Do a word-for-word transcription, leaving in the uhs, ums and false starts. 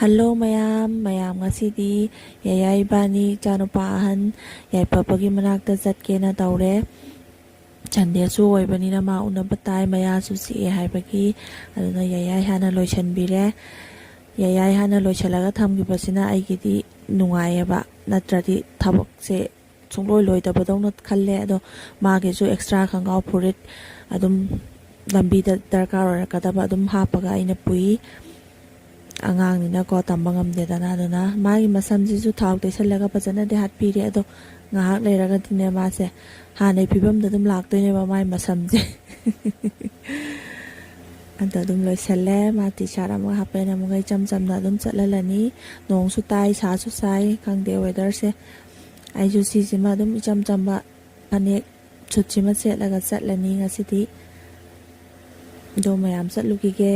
Hello ꯃꯌꯥꯝ, ꯃꯌꯥꯝ ꯉꯁꯤꯗꯤ ꯌꯥꯌꯥ ꯏꯕꯥꯅꯤ ꯏꯆꯥꯅꯨꯄꯥ ꯑꯍꯟ ꯌꯥꯏꯐꯕꯒꯤ ꯃꯅꯥꯛꯇ ꯆꯠꯀꯦꯅ ꯇꯧꯔꯦ꯫ ꯁꯟꯗꯦꯁꯨ ꯑꯣꯏꯕꯅꯤꯅ ꯃꯥ ꯎꯅꯕ ꯇꯥꯏ, ꯃꯌꯥꯁꯨ ꯆꯤꯛꯑꯦ ꯍꯥꯏꯕꯒꯤ꯫ ꯑꯗꯨꯅ ꯌꯥꯌꯥ ꯍꯥꯟꯅ ꯂꯣꯏꯁꯤꯟꯕꯤꯔꯦ꯫ ꯌꯥꯌꯥ ꯍꯥꯟꯅ ꯂꯣꯏꯁꯤꯜꯂꯒ ꯊꯝꯈꯤꯕꯁꯤꯅ ꯑꯩꯒꯤꯗꯤ ꯅꯨꯡꯉꯥꯏꯌꯦꯕ, ꯅꯠꯇ꯭ꯔꯗꯤ ꯊꯕꯛꯁꯦ ꯁꯨꯡꯂꯣꯏ ꯂꯣꯏꯗꯕꯗꯧꯅ ꯈꯜꯂꯦ꯫ ꯑꯗꯣ ꯃꯥꯒꯤꯁꯨ ꯑꯦꯛꯁꯇ꯭ꯔꯥ ꯈꯣꯡꯒ꯭ꯔꯥꯎ ꯐꯨꯔꯤꯠ ꯑꯗꯨꯝ ꯂꯝꯕꯤꯗ ꯗꯔꯀꯥꯔ ꯑꯣꯏꯔꯛꯀꯗꯕ ꯑꯗꯨꯝ ꯍꯥꯞꯄꯒ ꯑꯩꯅ ꯄꯨꯏ꯫ ꯑꯉꯥꯡꯅꯤꯅꯀꯣ ꯇꯝꯕ ꯉꯝꯗꯦꯗꯅ꯫ ꯑꯗꯨꯅ ꯃꯥꯒꯤ ꯃꯁꯝꯁꯤꯁꯨ ꯊꯥꯎ ꯇꯩꯁꯜꯂꯒ ꯐꯖꯅꯗꯤ ꯍꯥꯠꯄꯤꯔꯦ꯫ ꯑꯗꯣ ꯉꯥꯏꯍꯥꯛ ꯂꯩꯔꯒꯗꯤꯅꯦ ꯃꯥꯁꯦ ꯍꯥꯟꯅꯩ ꯐꯤꯕꯝꯗ ꯑꯗꯨꯝ ꯂꯥꯛꯇꯣꯏꯅꯦꯕ ꯃꯥꯒꯤ ꯃꯁꯝꯁꯦ꯫ ꯑꯗꯣ ꯑꯗꯨꯝ ꯂꯣꯏꯁꯜꯂꯦ꯫ ꯃꯥ ꯇꯤ ꯁꯥꯔꯠ ꯑꯃꯒ ꯍꯥꯞꯄꯦꯅ ꯑꯃꯨꯛꯀ ꯏꯆꯝ ꯆꯝꯅ ꯑꯗꯨꯝ ꯆꯠꯍꯜꯂꯅꯤ꯫ ꯅꯣꯡꯁꯨ ꯇꯥꯏ, ꯁꯥꯁꯨ ꯁꯥꯏ, ꯈꯪꯗꯦ ꯋꯦꯗꯔꯁꯦ꯫ ꯑꯩꯁꯨ ꯁꯤꯁꯤꯃ ꯑꯗꯨꯝ ꯏꯆꯝ ꯆꯝꯕ ꯐꯅꯦꯛ ꯁꯨꯠꯁꯤꯃ ꯁꯦꯠꯂꯒ ꯆꯠꯂꯅꯤ ꯉꯁꯤꯗꯤ꯫ ꯑꯗꯣ ꯃꯌꯥꯝ ꯆꯠꯂꯨꯈꯤꯒꯦ꯫